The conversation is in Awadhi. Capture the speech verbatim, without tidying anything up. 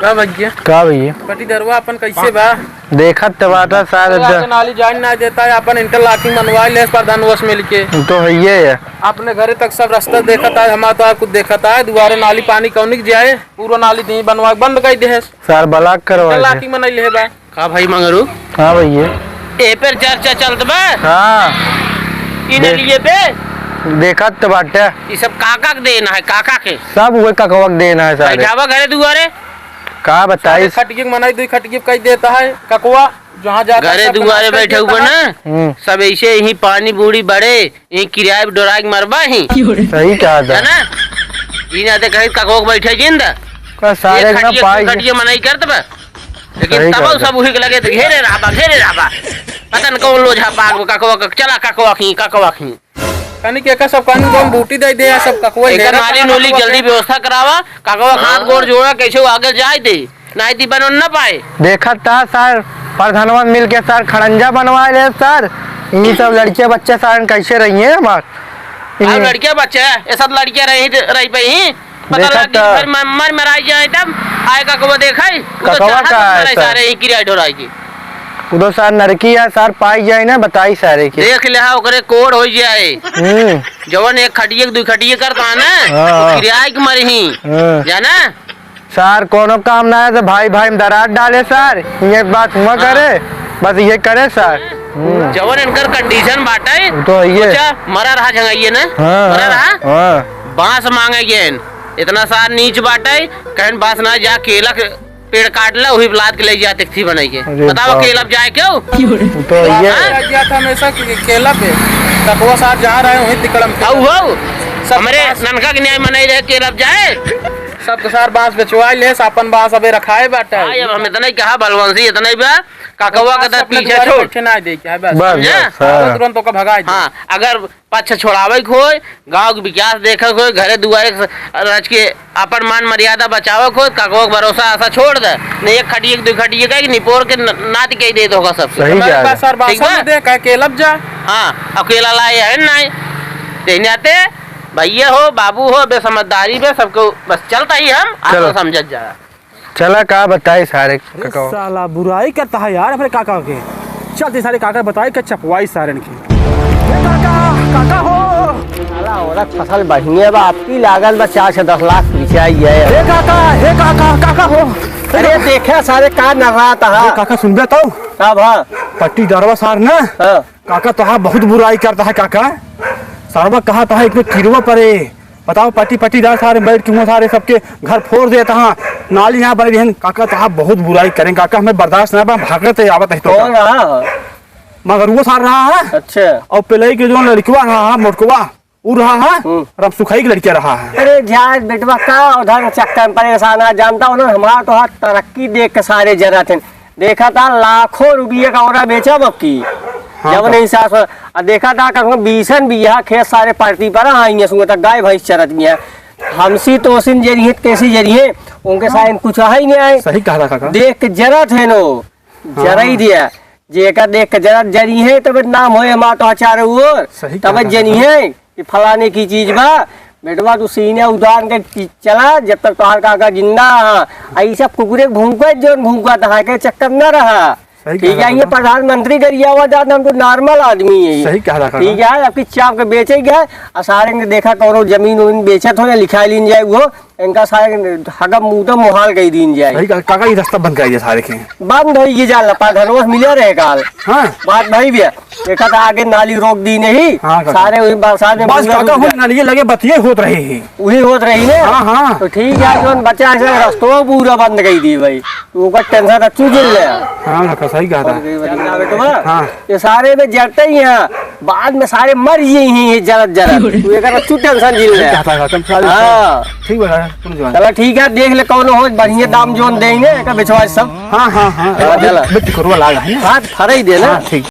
का भैया? का भैया? पट्टीदारवा अपन कैसे बा? देखत त बाटा सार अरे, एकदम। आगे नाली जाए ना देता है, अपन interlocking बनवा ले प्रधानवा से मिलके। तो है ये है। अपने घरे तक सब रास्ता देखत है, हमार तो कुछ देखत है, दुआरे नाली पानी कौनी के जाए, पूरा नाली दी बनवा के बंद कर दे है। सार block करवा दे। Interlocking बनाई ले बा। का भाई मंगरू? हाँ भैया। ए पर चर्चा चलत बा? हाँ। ई दे-, नलिये पे? देखत त बाटे। ई सब काका के देन है, काका के? सब उहे ककवा के देन है सारे। बैठावा घरे दुआरे। का बताई? सारे खटिये के मनई दुई खटिये कई देता है, ककवा जहाँ जाता है घरे सब दुआरे बना के बैठे देता हुए है। ना, हम्म। सब ऐसे ही पानी बूढ़ी बड़े, यही किराए पे डोराए के मरबा ही। सही कहा था। है ना? ई ना ते कहीं ककवा के बैठे जिंदा। का सारे एक ना खटिये, पाई दू खटिये मनई करत बा। लेकिन सही तब कहत सब है। उही के लगे त घेरे रहबा, घेरे रहबा। पता न कौन लोझा पाग में ककवा, कक-, चला ककवा खी, ककवा खी। कनी के एकर सब कानून जौन बूटी दे दे, सब ककवा एकर घेरा नाली ककवा नोली के। जल्दी व्यवस्था करावा, ककवा के हाथ हाँ। गोड़ जोड़ा, कैसे वो आगे जाए दे, नाई दी बनन न पाए। देखत ता सर, प्रधानवा मिल के सर खड़ंजा बनवा ले सर। ई सब लड़के बच्चे सर कैसे रही हैं हमार? अब ई लड़के बच्चे, ये सब लड़के रही, रही पे ही। पता देखा लगा कि तो। मर, मर, मर, मराई जाए तब आए ककवा देखाई। उ तो ककवा चाहत का है मरे सर? सारे ही किराए ढोराई के। उ तो सर नरकी है सर, पाई जाए ना, बताई सारे के। देख ले हा, ओकरे कोड़ हो जाए। हम्म। जवन एक खटिये के दुई खटिये करता है ना, हाँ। वो किराए के मरही। हाँ। जाना? सर, कोनो काम ना है तो भाई, भाई में दरार डाले सर। ये बात हुआ हाँ। करे, बस ये करे सर। हम्म। जवन इनकर condition बाटे, उ तो है ये। सोचा, मरा रहा झंगाइए ना? हाँ, मरा हाँ, रहा? हाँ। बांस मांगे गेन, इतना सार नीच बाटे, कहन बांस ना जा, केला के पेड़ काट ला, वही लाद के ले जा, तिकथी बनाई के। अरे बताओ, बाप। केला पे जाए क्यों? उ तो है ये। हाँ? गया था हमेशा के-, केला पे, ककवा सार जहाँ रहे, वहीं तिकड़म पे। आऊ हो, सब हमरे बांस ननका के न्याय मनाई रहे, केला पे जाए। सबके सार बांस बेचवा ले, अपन बांस अबे रखाए बाटे। हाँ, अब हम इतना ही कहा, बलवंशी इतना ही बा, ककवा के बस तो अपने पीछे दुआरे छोड़। बैठे ना दे के, हाँ, बस। बस, समझे? बस, हाँ। तुरंत ओके भगाए दे। हाँ, अगर पक्ष छोड़ावे के होय, गांव के विकास देखे के होय, घरे दुआरे के स-, रच के अपन मान मर्यादा बचावे के होय, ककवा के भरोसा आशा छोड़ दे। नहीं एक खटिये के, दो खटिये का, एक निपोर के न-, नात के ही दे दोगा सबसे। सही हमारे कहा पास है। सर, बात ठीक बा? समझ दे, कहे के लब जा। हाँ, अकेला लाए है नहीं। तेने आते, भैया हो, बाबू हो, बे समझदारी बे, सबको बस चलता ही हम, आप चलो। तो समझत जा। चला, का बताई सारे ए, ककवा। साला बुराई करता है यार अपने काका के। चलते सारे काका बताई के चपवाई सारन के। ए काका, काका हो। साला औरत फसल बहिने बा, आपकी लागल बा चार से दस लाख पीछे आई है। ए काका, ए काका, काका हो। अरे देखे सारे का नर्रात है। ए काका सुनबे तो। का भा? पट्टीदारवा सार ना। हाँ। काका तोहार बहुत बुराई करता है काका। सरवा कहा तोहार एक किरवा परे। बताओ, पट्टी पट्टीदार सारे बैठ के हुआ सारे सबके घर फोड़ देता है। नाली यहाँ बने रहन। काका तोहार बहुत बुराई करें काका, हमें बर्दाश्त ना बा, भागत है, आवत है तो कौन का। रहा है? मगर वो सार रहा है। अच्छा। और पिलई के जो लड़कवा रहा है, मोटकवा, उ रहा है। हम्म। राम सुखाई के लड़का रहा है। अरे जा बेटवा, का उधर चक्कर में परेशान है, जानता हो ना, हमारा तो हाथ तरक्की देख के सारे जरा थे। देखा था लाखों रुपये का औरा बेचा बक्की। हाँ जब तो। नहीं सास और, आ देखा था कखनो बीसन बीघा खेत सारे परती पर आएंगे, सुबह तक गाय भैंस चरत गया। हमसी तोसिन जरिए, कैसी जरिए, उनके साइन कुछ है ही नहीं आए। सही कहा था काका। देख के जरा थे नो, हाँ। जरा ही दिया। जेका देख के जरा जरी है, तब नाम होए हमार तो चारों ओर। सही तब कहा था जनी काका। है। कि फलाने की चीज बा, बेटवा तू सीने उतार के चला, जब तक तोहार काका जिंदा हा। आ ई सब कुकुरे के भूंकत, जौन भूंकत हा, के चक्कर न रहा। सही ठीक कहा है, ये काका। प्रधानमंत्री गरियावा जात, हम तो normal आदमी है। सही कहा काका। ठीक है, अब कि चाप के बेचे गया, आ सारे ने देखा कौनो जमीन उमीन बेचत हो या लिखा लीन जाए वो, इनका सारे हगम मुंह तो मुहाल कही दीन जाए। सही कहा, काका, ये रास्ता बंद कराइए सारे के। बंद हो ये जाला, प्रधानवा से मिले रहे काल। हाँ। बात भाई भैया, देखा था आगे नाली रोक दी नहीं, हाँ, काका। सारे वही बरसात में बस बूंदा काका, रुक हो जाए। नाली लगे बतिये होत रहे हैं। वही होत रही ने। हाँ, हाँ। तो ठीक है, जौन बचा है, सब रस्तों पूरा बंद कर दी भाई। तू ओकर tension रख, तू झेल ले। हाँ, काका, सही कहा था। और गई बड़ी ना बेटवा। हाँ। ये सारे में जरते ही हैं, बाद में सारे मर गए ही हैं, ये जरत जरत। तू एकर रख, तू tension झेल ले। सही कहा था, काका, सारे हाँ। ठीक बा, काका, तुम जवान। चला ठीक है, देख ले कौन हो, बढ़िया दाम जौन देंगे, एकर बेचवा सब। हाँ, हाँ, हाँ। हाँ, चला। बिट्टी करुआ लागा है ना? हाँ, फराई दे ना। हाँ, ठीक।